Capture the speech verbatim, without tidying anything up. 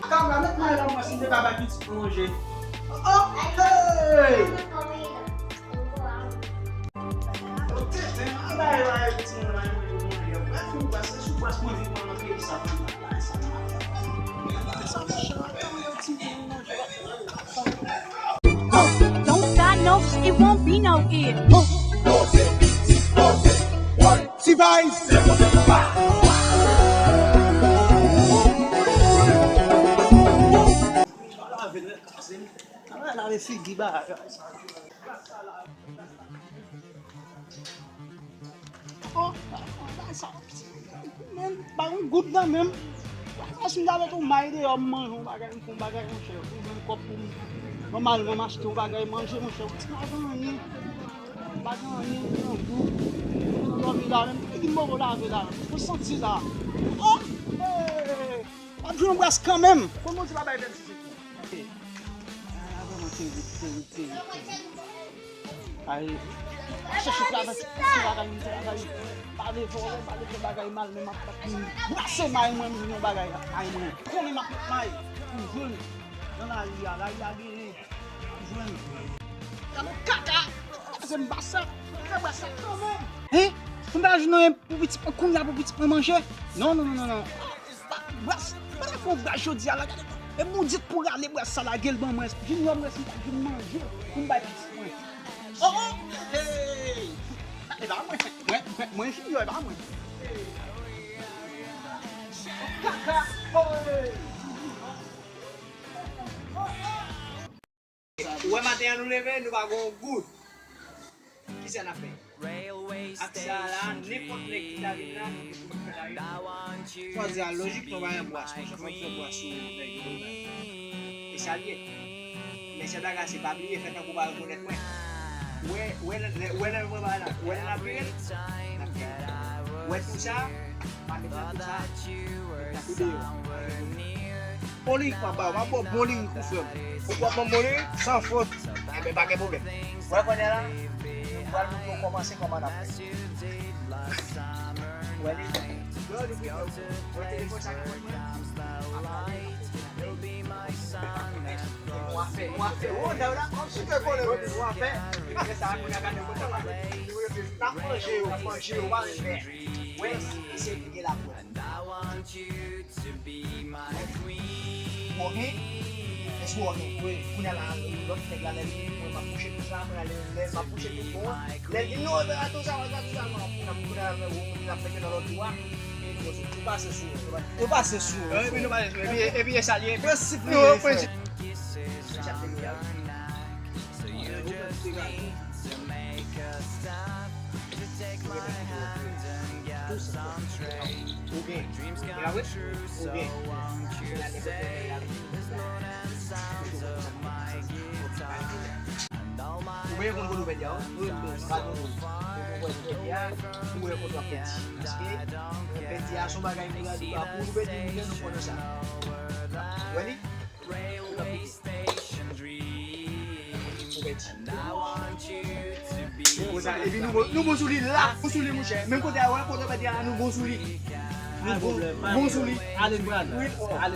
Kabra, met may la, mwen, si m te ka bay pitit mwen manje. Oh, hey! Yo tenten, an bay, bay, ti moun la, manje, manje. Mwen, fou, paske sou plas mwen vin pran nan peyi sa, bay sa, bay sa, bay sa, bay sa, bay sa, bay sa. Don't God knows it won't be no it. Poze, poze, poze. One, T-Vice. Lave figi bagay sa. Oh, bagay sa. Men, pa yon goud nan men m. Paske m ta met yon may deyò, m manje yon bagay, m fè yon bagay, monchè. Ou jwenn kòb pou m. Nòmalman, m achte yon bagay manje, monchè. Ou ti pa gen anyen. Pa gen anyen, grangou. Ou dòmi la menm. Ki moro lave la? Ou santi sa? Oh! Hey! W ap jwenn yon bras kanmenm. Konn Bondye pa bay vennsis. Ay, vrèman terib, terib, terib, terib. Ay, chèche travay, chèche bagay, travay. Pale fò, pale fò bagay mal, men m ap, ap brase may mwen, m jwenn yon bagay may mwen. Konnen m ap met may pou jwenn nan lari a, lari a genyen. Jwenn. Gade kaka. Se m basa. Se basa kanmenm. Hein? Pou m ta jwenn anyen pou pitit mwen, kounye a pou pitit mwen manje? Non, non, non, non, non. Bas, pa ta fè yon bas jodi a la, gade. E Bondye t pou rale bas sa lage l ban mwen. Junior, mwen si m ta jwenn manje pou m bay pitit mwen. Oh, oh, hey. E pa mwen. Mwen, mwen, mwen Junior, e pa mwen. Kaka, oh, hey. Ou wè maten an nou leve, nou pa gon goud. Kisa n ap fè? Ak sa la, nenpòt nèg ki ta vin la, nou te pou fè la, wi. Fò di a lojik, nou pa gen bwas, monchè, fò n fè bwas sou nèg yo, wi. E sa l ye. Men sèl bagay, se pa bliye, fè tankou w pa rekonèt mwen. Wè, wè, lè, wè, lè mwen pa la, wè, lè n ap vire, n ap vire. Wè, tou sa, pa met nan tou sa, met nan tou deyò. Bon lirik m ap ba w, m ap ba w bon lirik wi frè m. Ou pran bon lirik, san fot. Enben, pa gen pwoblèm. Wè kounye a la, nou pral montre w kòman se kòman n ap fè. Wè li. Yo, li pito. Wè telefòn sa ki mwen. Ou a fè, ou a fè. Ou a fè. Apre sa, kounye a gade kote w ale. N ap manje yo, n ap manje yo, w a fè. Wè, se li ki la prèv. Ou oke? Èske ou oke? Wi. Kounye a la, lòt nèg la, lè l vini, mwen, m ap bouche tout sa, kounye a, lè, lè m ap bouche tout bon an, lè l di, "Non, e pa tou sa, e pa tou sa, non," kounye a, kounye a, ou, ou ap mete nan lòt ou a, e nou, nou pase sou yo, nou pase sou yo. Epi nou pase sou yo, epi, epi e sa l ye. Prensip li yo, prensip. Ou gen. Ou gen. Ou gen konn kote w pèdi a, wi. Ou wè kote w pèdi a, ou wè kote w ap pèdi. Paske pèdi a se yon bagay pou gade pa pou nou pèdi, nou gen nou konnen sa. Ou wè li? Ou pèdi. Konsa, epi nou bon, nou bon sou li la, bon sou li, monchè. Menm kote a, wè, kote w pèdi a la, nou bon sou li. Nou bon, bon sou li. Ale, brad. Wi, ale.